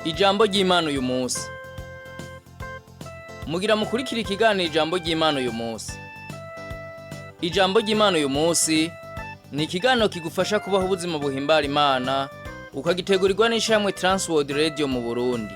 Ijambo ry'Imana uyu munsi. Mugira mukurikira ikiganiro ijambo ry'Imana uyu munsi. Ijambo ry'Imana uyu munsi ni ikiganiro kigufasha kubaho ubuzima buhimbara Imana, ukagitegurirwa n'ishirahamwe Transworld Radio mu Burundi.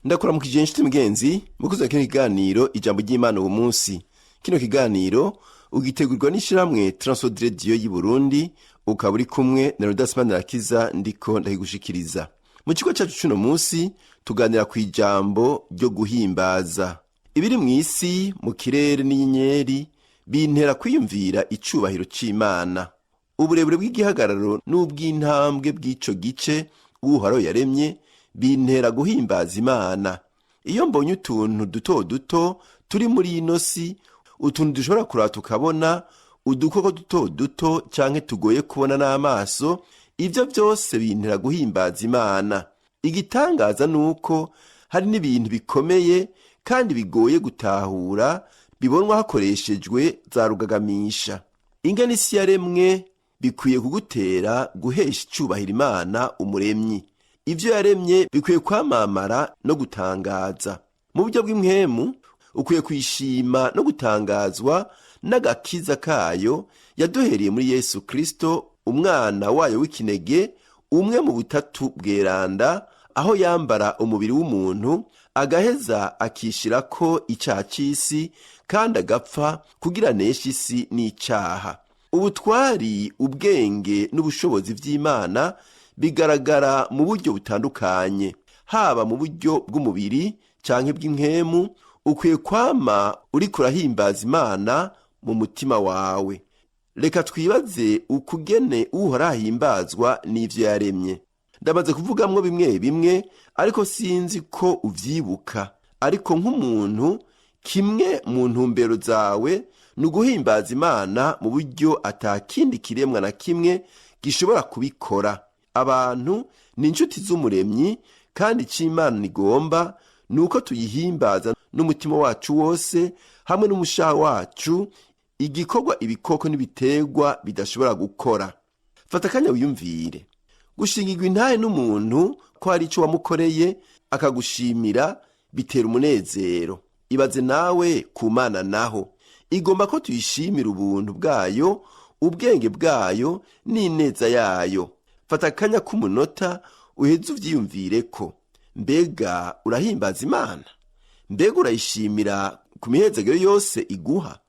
Ndakuramukije inshuti mugenzi mukuze kino kiganiro ijambo ry'Imana uwo munsi. Kino kiganiro ugitegurirwa n'ishirahamwe Transworld Radio y'i Burundi, ukaba uri kumwe na Rodas Manirakiza ndiko ndakigushikiriza. Mu kigo cyacu cuno munsi tuganira ku ijambo ryo guhimbaza. Ibiri mw'isi, mu kirere n'inyenyeri bintera kwiyumvira icubahiro c'Imana. Uburebure bw'igihagararo n'ubw'intambwe bw'ico gice Uhoraho yaremye bintera guhimbaza Imana. Iyo mbonye utuntu duto duto turi muri ino si, utuntu dushobora kuraba tukabona, udukoko duto duto canke tugoye kubona n'amaso, ivyo vyose bintera guhimbaza Imana. Igitangaza nuko hari n'ibintu bikomeye kandi bigoye gutahura bibonwa hakoreshejwe za rugagamisha. Ingene isi yaremwe bikwiye kugutera guhesha icubahiro Imana umuremyi. Ivyo yaremye bikwiye kwamamara no gutangaza. Mu buryo bw'impwemu ukwiye kwishima no gutangazwa n'agakiza kayo yaduhereye muri Yesu Kristo, umwana wayo w'ikinege, umwe mu butatu bweranda, aho yambara umubiri w'umuntu agaheza akishirako icaha c'isi kandi agapfa kugira aneshe isi n'icaha. Ubutwari, ubwenge n'ubushobozi vy'Imana bigaragara mu buryo butandukanye, haba mu buryo bw'umubiri canke bw'impwemu. Ukwiye kwama uriko urahimbaza Imana mu mutima wawe. Reka twibaze ukugene Uhoraho ahimbazwa n'ivyo yaremye. Ndamaze kuvugamwo bimwe bimwe, ariko sinzi ko uvyibuka. Ariko nk'umuntu, kimwe mu ntumbero zawe ni uguhimbaza Imana mu buryo ata kindi kiremwa na kimwe gishobora kubikora. Abantu ni inshuti z'umuremyi, kandi ico Imana igomba ni uko tuyihimbaza n'umutima wacu wose hamwe n'umushaha wacu, igikorwa ibikoko n'ibiterwa bidashobora gukora. Fata akanya wiyumvire. Gushingirwa intahe n'umuntu ko hari ico wamukoreye akagushimira bitera umunezero. Ibaze nawe ku Mana naho. Igomba ko tuyishimira ubuntu bwayo, ubwenge bwayo n'ineza yayo. Fata akanya k'umunota uheze uvyiyumvireko. Mbega urahimbaza Imana? Mbega urayishimira ku mihezagiro yose iguha?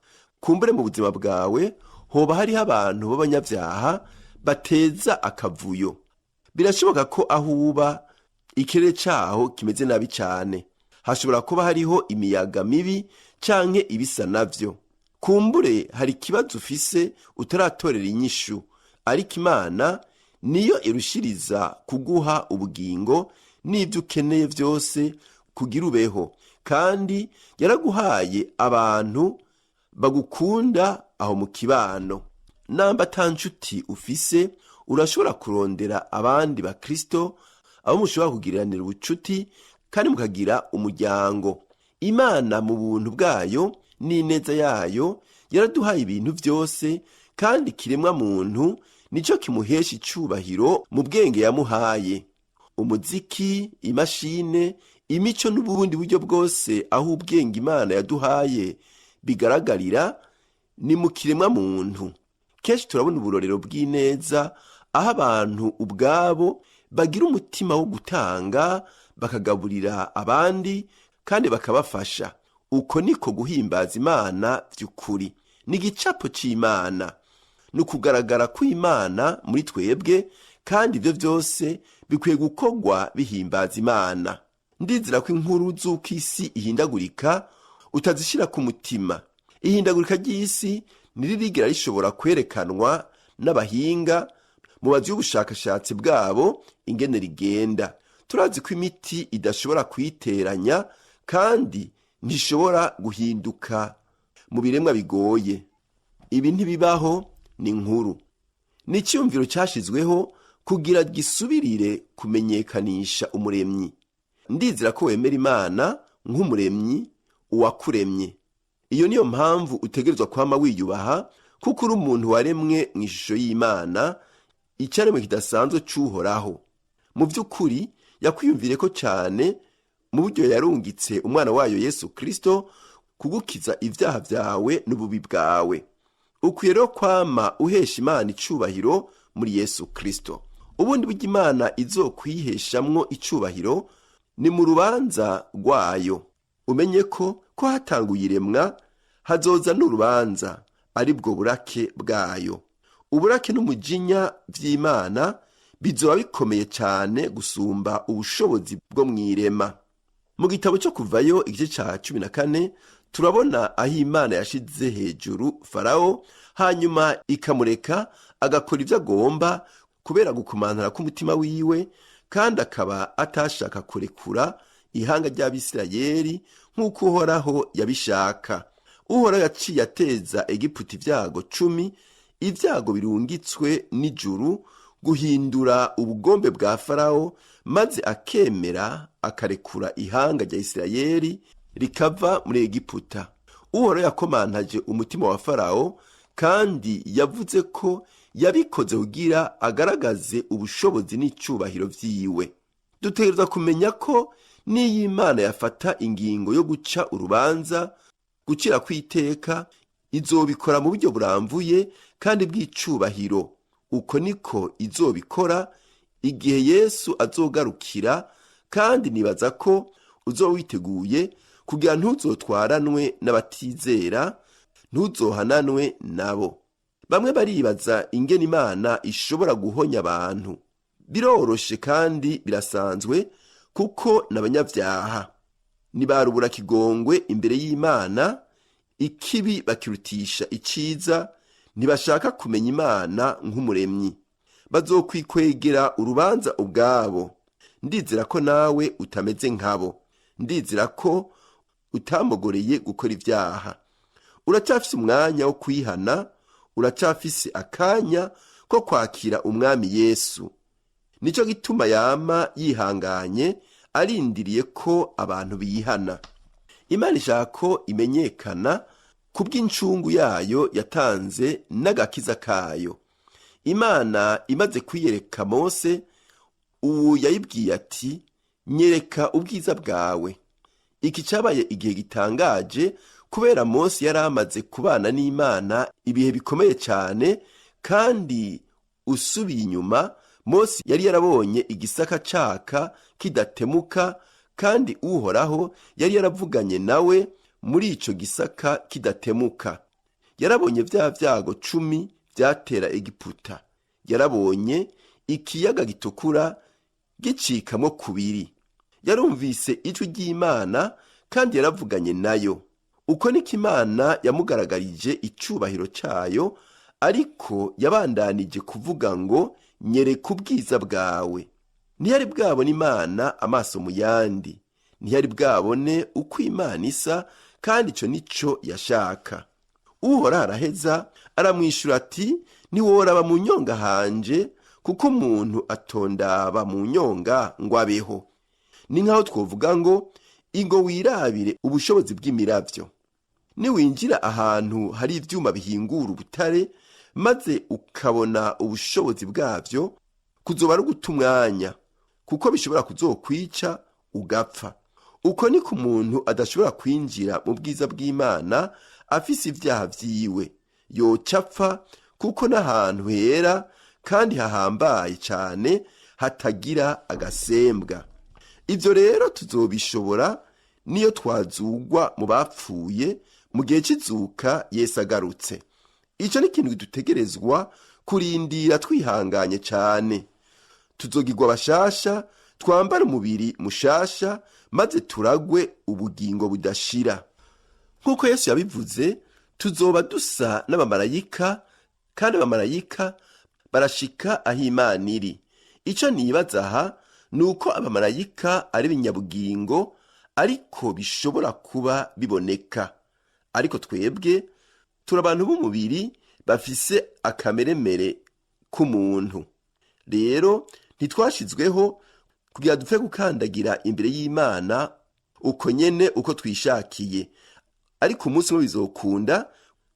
Kumbure mu buzima bwawe hoba hariho abantu b'abanyabyaha bateza akavuyo. Birashoboka ko aho uba ikirere caho kimeze nabi cane. Hashobora kuba hariho imiyaga mibi canke ibisa navyo. Kumbure hari ikibazo ufise utaratorera inyishu, ariko Imana niyo irushiriza kuguha ubugingo n'ivyo ukeneye vyose kugira ubeho, kandi yaraguhaye abantu bagukunda aho mu kibano. Namba ata nshuti ufise, urashobora kurondera abandi bakristo abo mushobora kugiriranira ubucuti kandi mukagira umuryango. Imana mu buntu bwayo n'ineza yayo yaraduhaye ibintu vyose, kandi kiremwa muntu nico kimuhesha icubahiro mu bwenge yamuhaye. Umuziki, imashine, imico n'ubundi buryo bwose aho ubwenge Imana yaduhaye bigaragarira ni mu kiremwa muntu. Kenshi turabona uburorero bw'ineza aho abantu ubwabo bagira umutima wo gutanga, bakagaburira abandi kandi bakabafasha. Uko niko guhimbaza Imana vy'ukuri. Ni igicapo c'Imana, ni ukugaragara kw'Imana muri twebwe, kandi ivyo vyose bikwiye gukorwa bihimbaza Imana. Ndizera ko inkuru z'uko isi ihindagurika utazishira ku mutima. Ihindagurika ry'isi ntiririgera rishobora kwerekanwa n'abahinga mu bazi y'ubushakashatsi bwabo ingene rigenda. Turazi ko imiti idashobora kuyiteranya kandi ntishobora guhinduka mu biremwa bigoye. Ibi ntibibaho, ni inkuru. Ni icyumviro cyashizweho kugira gisubirire kumenyekanisha umuremyi. Ndizera ko wemera Imana nk'umuremyi uwakuremye. Iyo niyo mpamvu utegerezwa kwama wiyubaha, kuko uri umuntu waremwe mu ishusho y'Imana, icyaremwe kidasanzwe cy'Uhoraho. Mu by'ukuri yakwiyumvire ko cyane mu buryo yarungitse umwana wayo Yesu Kristo kugukiza ibyaha byawe n'ububi bwawe. Ukwiye rero kwama uhesha Imana icubahiro muri Yesu Kristo. Ubundi buryo Imana izokwiheshamwo icubahiro ni mu rubanza rwayo. Umenye ko hatanguye iremwa hazoza n'urubanza, ari bwo burake bwayo. Uburake n'umujinya vy'Imana bizoba bikomeye cyane gusumba ubushobozi bwo mw'irema. Mu gitabo cyo Kuvayo igice ca 14 turabona aho Imana yashize hejuru Farawo, hanyuma ikamureka agakora ibyo agomba kubera gukomantara k'umutima wiwe, kandi akaba atashaka kurekura ihanga ry'Abisirayeli nk'uko Uhoraho yabishaka. Uhoraho yaciye ateza Egiputa ibyago 10, ibyago birungitswe n'ijuru guhindura ubugombe bwa Farawo, maze akemera akarekura ihanga rya Isirayeli rikava muri Egiputa. Uhoraho yakomantaje umutima wa Farawo, kandi yavuze ko yabikoze kugira agaragaze ubushobozi n'icubahiro vyiwe. Dutegerezwa kumenya ko n'iyo Imana yafata ingingo yo guca urubanza, gucira kw'iteka, izobikora mu buryo buramvuye kandi bw'icubahiro. Uko niko izobikora igihe Yesu azogarukira, kandi nibaza ko uzoba witeguye kugira ntuzotwaranwe n'abatizera, ntuzohananwe nabo. Bamwe baribaza ingene Imana ishobora guhonya abantu. Biroroshe kandi birasanzwe, kuko n'abanyabyaha ntibarubura kigongwe imbere y'Imana, ikibi bakirutisha iciza, ntibashaka kumenya Imana nk'umuremyi. Bazokwikwegera urubanza ubwabo. Ndizera ko nawe utameze nkabo. Ndizera ko utamugoreye gukora ibyaha. Uracyafise umwanya wo kwihana, uracyafise akanya ko kwakira Umwami Yesu. Nicyo gituma yama yihanganye, arindiriye ko abantu bihana. Imana ishaka ko imenyekana kubw'incungu yayo yatanze n'agakiza kayo. Imana imaze kwiyereka Mose, ubu yayibwiye ati: "Nyereka ubwiza bwawe." Iki cyabaye igihe gitangaje, kubera Mose yari amaze kubana n'Imana ibihe bikomeye cyane, kandi usubiye inyuma Mose yari yarabonye igisaka caka kidatemuka, kandi Uhoraho yari yaravuganye nawe muri ico gisaka kidatemuka. Yarabonye vya vyago 10 vyatera Egiputa. Yarabonye ikiyaga gitukura gicikamo kubiri. Yarumvise ijwi ry'Imana kandi yaravuganye nayo. Uko niko Imana yamugaragarije icubahiro cayo, ariko yabandanije kuvuga ngo: "Nyereka ubwiza bwawe." Ntiyari bwabone Imana amaso mu yandi, ntiyari bwabone uko Imana isa, kandi ico nico yashaka. Uhoraho araheza aramwishyura ati: "Ntiworaba mu nyonga hanje, kuko umuntu atondaba mu nyonga ngo abeho." Ni nk'aho twovuga ngo: "Ingo wirabire ubushobozi bw'imiravyo." Niwinjira ahantu hari ivyuma bihingura ubutare, maze ukabona ubushobozi bwavyo, kuzoba ari uguta umwanya, kuko bishobora kuzokwica ugapfa. Uko niko umuntu adashobora kwinjira mu bwiza bw'Imana afise ibyaha vyiwe, yoca apfa, kuko n'ahantu hera kandi hahambaye cane hatagira agasembwa. Ibyo rero tuzobishobora niyo twazugwa mu bapfuye mu gihe cy'izuka Yesu agarutse. Icyo ni ikintu dutegerezwa kurindira twihanganye cyane. Tuzogirwa bashasha, twambare umubiri mushasha, maze turagwe ubugingo budashira. Nk'uko Yesu yabivuze, tuzoba dusa n'abamarayika, kandi abamarayika barashika aho Imana iri. Icyo nibaza aha ni uko abamarayika ari ibinyabugingo, ariko bishobora kuba biboneka. Ariko twebwe turi abantu b'umubiri bafise akameremere k'umuntu. Rero ntitwashizweho kugira dupfe gukandagira imbere y'Imana uko nyene uko twishakiye. Ariko umunsi umwe bizokunda,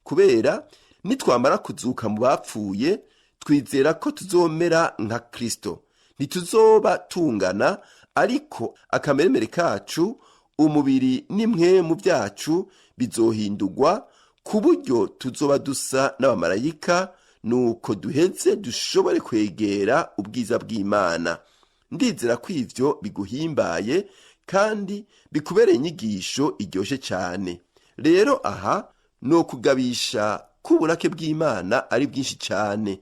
kubera nitwamara kuzuka mu bapfuye, twizera ko tuzomera nka Kristo. Ntituzoba tungana, ariko akameremere kacu, umubiri n'impwemu byacu bizohindurwa ku buryo tuzoba dusa n'abamarayika, nuko duheze dushobore kwegera ubwiza bw'Imana. Ndizera ko ivyo biguhimbaye kandi bikubereye inyigisho iryoshe cyane. Rero aha ni ukugabisha ko uburake bw'Imana ari bwinshi cyane.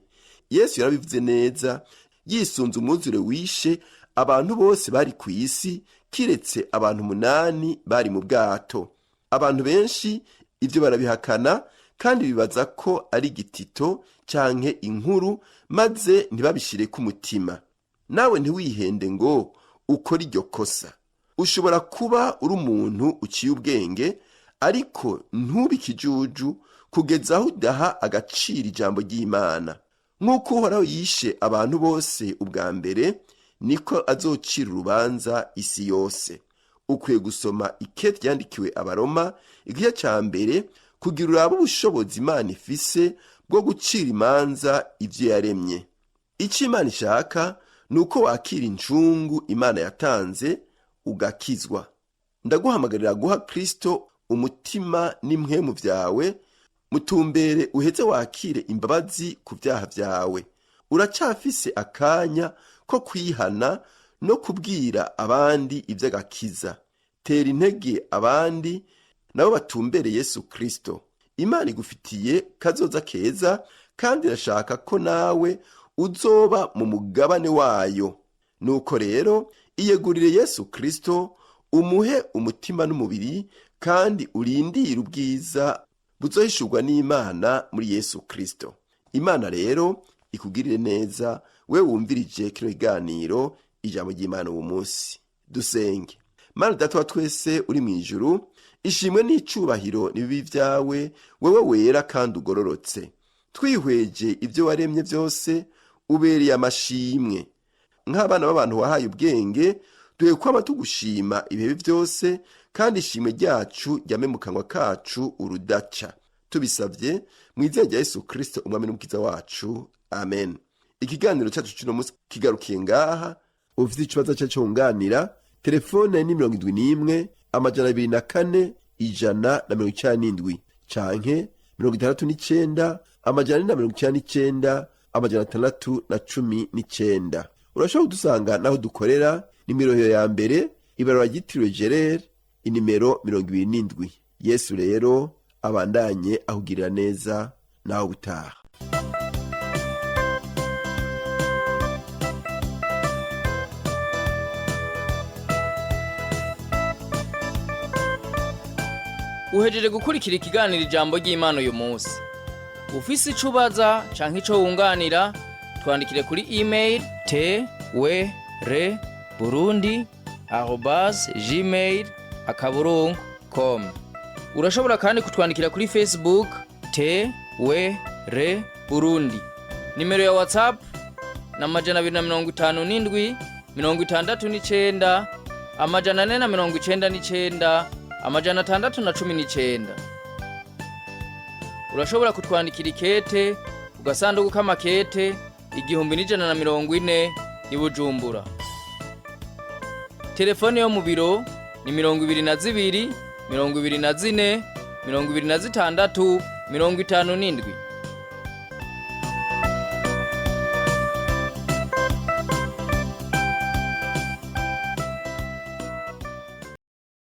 Yesu yarabivuze neza yisunze umwuzure wishe abantu bose bari ku isi, kiretse abantu 8 bari mu bwato. Abantu benshi ibyo barabihakana kandi bibaza ko ari igitito canke inkuru, maze ntibabishire ku mutima. Nawe ntiwihende ngo ukore iryo kosa. Ushobora kuba uri umuntu uciye ubwenge, ariko ntube ikijuju kugeza aho udaha agaciro ijambo ry'Imana. Nk'uko Uhoraho yishe abantu bose ubwa mbere, niko azocira urubanza isi yose. Ukwiye gusoma ikete ryandikiwe Abaroma igice ca mbere kugira urabe ubushobozi Imana ifise bwo gucira imanza ivyo yaremye. Icyo Imana ishaka ni uko wakira incungu Imana yatanze, ugakizwa. Ndaguhamagarira guha Kristo umutima n'impwemu vyawe, mutumbere uheze wakire imbabazi ku vyaha vyawe. Uracafise akanya ko kwihana no kubwira abandi ivy'agakiza. Tera intege abandi nabo batumbere Yesu Kristo. Imana igufitiye kazoza keza, kandi irashaka ko nawe uzoba mu mugabane wayo. Nuko rero iyegurire Yesu Kristo, umuhe umutima n'umubiri, kandi urindire ubwiza buzohishurwa n'Imana muri Yesu Kristo. Imana rero ikugirire neza, we wumvirije kino kiganiro Ijambo ry'Imana uwo munsi. Dusenge. Mana Data wa twese uri mu ijuru, ishimwe n'icubahiro nibibi vyawe, wewe wera kandi ugororotse. Twihweje ibyo waremye byose, ubereye amashimwe. Nk'abana b'abantu wahaye ubwenge, duhe kwama tugushima ibihe byose, kandi ishimwe ryacu ryame mu kanwa kacu urudaca. Tubisabye mu izina rya Yesu Kristo, umwami n'umukiza wacu, amen. Ikiganiro cyacu cy'uno munsi kigarukiye ngaha. Ufite ikibazo cyacu wunganira, telefone ni 71 204 197 canke 69 499 619. Urashobora kudusanga naho dukorera ni mirohero ya mbere, ibarabara ryitiriwe Gerere, inimero 27. Yesu rero abandanye ahugirira neza. Naho ubutaha. Uhejeje gukurikira ikiganiro Ijambo ry'Imana uyu munsi. Ufise ico ubaza canke ico wunganira, twandikire kuri email twrburundi@gmail.com. Urashobora kandi kutwandikira kuri Facebook TWR Burundi. Nimero ya WhatsApp na 257 69 499 619. Urashobora kutwandikira ikete ku gasanduku k'amakete 1140 i Bujumbura. Telefone yo mu biro ni 22 24 26 57.